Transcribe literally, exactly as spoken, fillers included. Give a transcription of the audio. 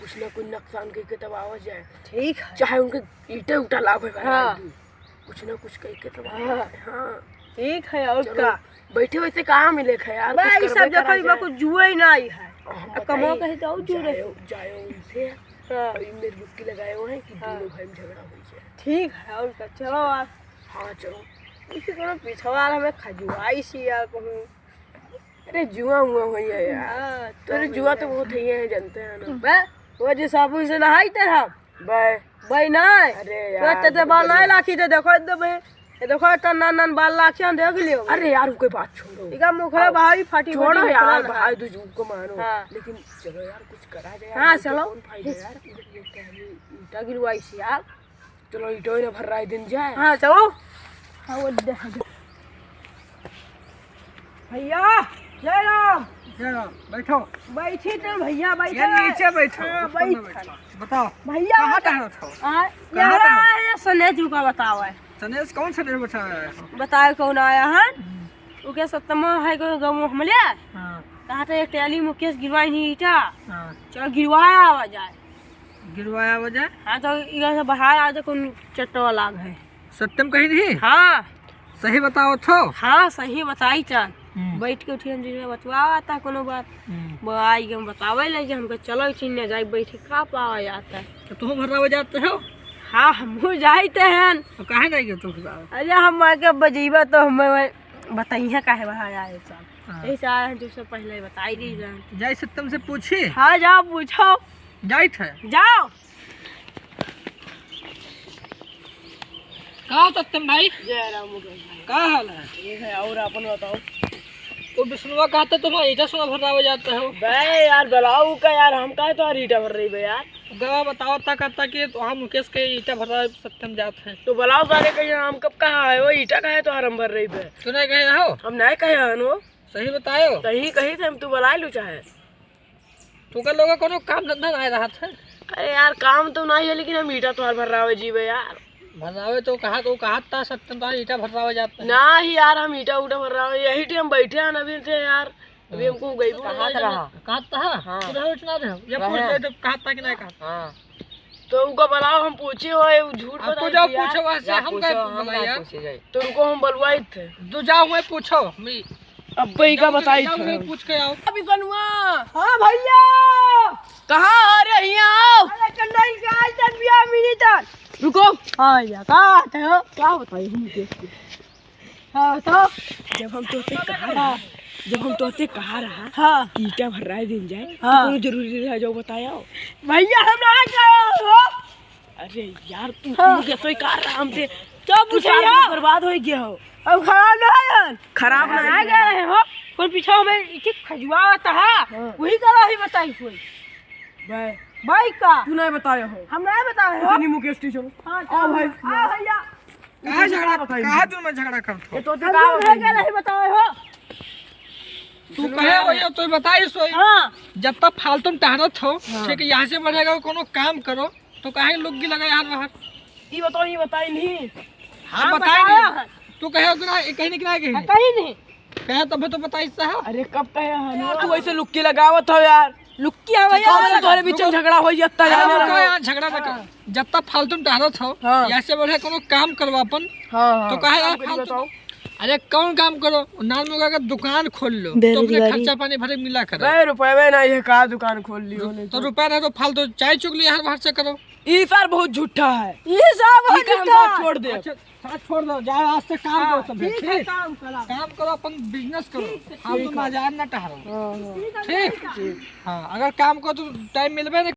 कुछ ना कुछ नुकसान कइके तब आवा जाए। ठीक है। चाहे उनके ईंटे उटा लावे भाई, हाँ। कुछ ना कुछ कइके तब आवा जाए। हाँ। ठीक है, और चलो, का? बैठे वैसे कहाँ मिले थे यार, कुछ भाई, करबे सब करा देखो, इबा जाए। कुछ जुए ही ना आई है। अब कमवा बताई, कहीं तो और जुए। जायो, जायो उनसे। हाँ। और इनमें रुकी लगाए हुए हैं कि हाँ। दोनों भाई में झगड़ा हो जाए। ठीक है, और का? चलो आप। हाँ, चलो। इसी कोनो पिछवाड़ हमें खजुआई सी यार कहूँ। अरे जुआ हुआ हुई है यार। हाँ, तोरे तो जुआ तो बहुत है, जानते हैं ना। बे, वो जो साबुन से नहाई तेरा। बे। बे ना। अरे वो यार, ते, ते बाल नहीं लाखी थे, देखो एकदम ये, ये देखो इतना नान नान बाल लाखी हम देख लियो। अरे यार, उनके बात छोड़ो। इका मुखड़ा आओ। भाई फाटी छोड़ो फाटी यार, मुखड़ा भाई। तू झूठ को मानो। हाँ। लेकिन चलो यार, कुछ करा जाए यार, हाँ, नहीं तो चलो। कौन फायदा यार? ईंटा गिरवाई सी यार। चलो, ईंटो ना भर्राई दिन जाए। हाँ, चलो। हाँ, वो दे, दे। भैया, जय राम। जय राम, बैठो। बैठी तो भैया, बैठो। ये नीचे बैठो, हाँ, ऊपर में बैठ। बैठो। बताओ, भैया, कहाँ बता- टहरत हो? हाँ, कहाँ यहाँ टहरत? है, सनेज का बताओ है। सनेज कौन सनेज बैठा है? बताओ कौन आया है? हम्म। ओके सत्तमा है को गाँव हमले। हाँ। कहा था एक टैली मुकेश गिरवाई नहीं ईटा। हाँ। चलो गिरवाया आवा जाए। गिरवाया आवा जाए? हाँ, तो इधर से बाहर आ जाए, कौन चट्टवा लाग है। सत्यम कही नहीं? हाँ। सही बताओ थो? हाँ, सही बताई चान। हम्म। बैठ के उठी हम जिसमें बतवावा था कोनो बात। हम्म। वो आई के हम बतावे लगे, हमको चलो इसी ने जाए बैठ के का पावा जाता है। तो तुम भर्रावे जाते हो? हाँ, हम जाते हैं। तो काहे नहीं गए तुम भर्रावे? अरे हम आके बजीबा तो हमें बताइए काहे बाहर आए सब। हाँ। यही से आए हैं, तुमसे पहले ही बताई दी जान। जाई सत्यम से पूछी? हाँ, जाओ पूछो। जाइत है। जाओ। का हो सत्यम भाई? जय राम मुकेश भाई। का हाल है? ठीक है, और अपन बताओ। तो विष्णुआ कहते तुम ईटा सोना भर्रावे जाते हो। बे यार, बुलाओ का यार, हम काहे तोहार ईटा भर रही बे यार? गवा बताओ ता कहता कि तो हम मुकेश के ईटा भर्रावे सत्यम जात है। तो बुलाओ सारे कहिए, हम कब कहा है वो ईटा काहे तोहार हम भर रही बे? तू नहीं कहे हो? हम नहीं कहे हन वो। सही बतायो। सही कही थे हम, तू बुला लू चाहे। तू का लोग कोनो काम धंधा नहीं रहत है? अरे यार, काम तो नहीं है, लेकिन हम ईटा तोहार भर्रावे जीवे यार। भर्रावे तो कहा, तो कहा था सत्यम तोहार ईटा भर्रावे जात है। नहीं यार, हम ईटा उटा भर्रावे, यही टे हम बैठे हैं अभी से यार। अभी हाँ। हमको गई कहा था रहा। कहा था? हाँ। तू रहो, इतना रहो। ये पूछ रहे। ले तो कहा था कि नहीं कहा? हाँ। तो उनका बुलाओ, हम पूछे हो, ये झूठ अब तो बताई जाओ थी यार। पूछो वहाँ से, जा हम पूछो, कहे हम बुलाई ना यार। पूछे जाए। तो उनको हम बुलवाई थे। तो जाओ, मैं पूछो, मैं अब भाई का जाओ, बताई जाओ, था। मैं पूछ के आओ। अभी कनुआ। हाँ भैया। कहाँ आ रहे हैं आओ? अरे कंडोल के आज तक बिया मिली तन। रुको। हाँ भैया, का बात है हो? का बताई हम के? हाँ, तो? जब हम तोसे कहा रहा, हाँ। जब हम तोसे कहा रहा हाँ। कि ईटा भर्राए दिन जाए, हाँ। तो कोनो जरूरी रहा जो बताया हो? भैया, हम ना कहा हो। अरे यार, तू हाँ। तू कैसे ही कहा रहा हमसे? क्या तू पूछे सारा यार? दिन बर्बाद हो गया हो। हम खराब ना है यार। खराब ना ना है। गया रहे हो। कोई पीछे हमें एक एक खजुआ आता है, हाँ। वही करा ही बताई कोई। भाई। भाई का? तू नहीं बताया हो। हम नहीं बताए हो। इतनी मुकेश टीचर। हाँ, आओ भाई। हाँ, भैया। कहाँ झगड़ा, कहाँ तुम में झगड़ा करत हो? ये तो हम का लोग बताई? नहीं बताए हो। तू कहे भैया, तो बताई सोई। हाँ। जब तक फालतू में टहरत हो, हाँ। ठीक है, यहाँ से बढ़ेगा कोनो काम करो, तो काहे लुग्गी लगाए हर बाहर? ई बताओ, ई बताई नहीं। हाँ, हाँ, बताई बताया नहीं। है। तू कहे उतना, ये कहीं नहीं, नहीं कहीं हाँ, नहीं। कहीं नहीं। कहे तब तो बताई साहब। अरे कब कहे हन? हाँ, तू ऐसे लुक्की लगावत हो यार। लुक्की आवे तो यार, कौन सा तोहरे बीच में रुको? झगड़ा हो जाता है अरे यार। रुको यार, झगड़ा ना करो। हाँ। जब तक फालतू में टहरत हो, हाँ। ऐसे बढ़े कोनो काम करो अपन। हाँ, हाँ। तो कहे यार काम करी फालतू बताओ। अरे कौन काम करो? नान मुर्गा का दुकान खोल लो, तो अपने बेरोजगारी। खर्चा पानी भरे मिला करे। बे रुपये ना, ये का दुकान खोल लियो तो, नहीं तो तो। रुपया रहे तो फालतू चाय चुगली हर बाहर से करो। ई सर बहुत झूठा है। ई सब ई काम झूठा। सब छोड़ दे। अच्छा, साथ छोड़ दो, जाओ आज से काम हाँ, करो सब, ठीक है, ठीक? काम करा। काम करो, अपन business करो, ठीक है, फालतू ठीक है। मजाक ना टहरो। हाँ, हाँ। ठीक? ठीक। हाँ, अगर काम करो तो time मिलबे नहीं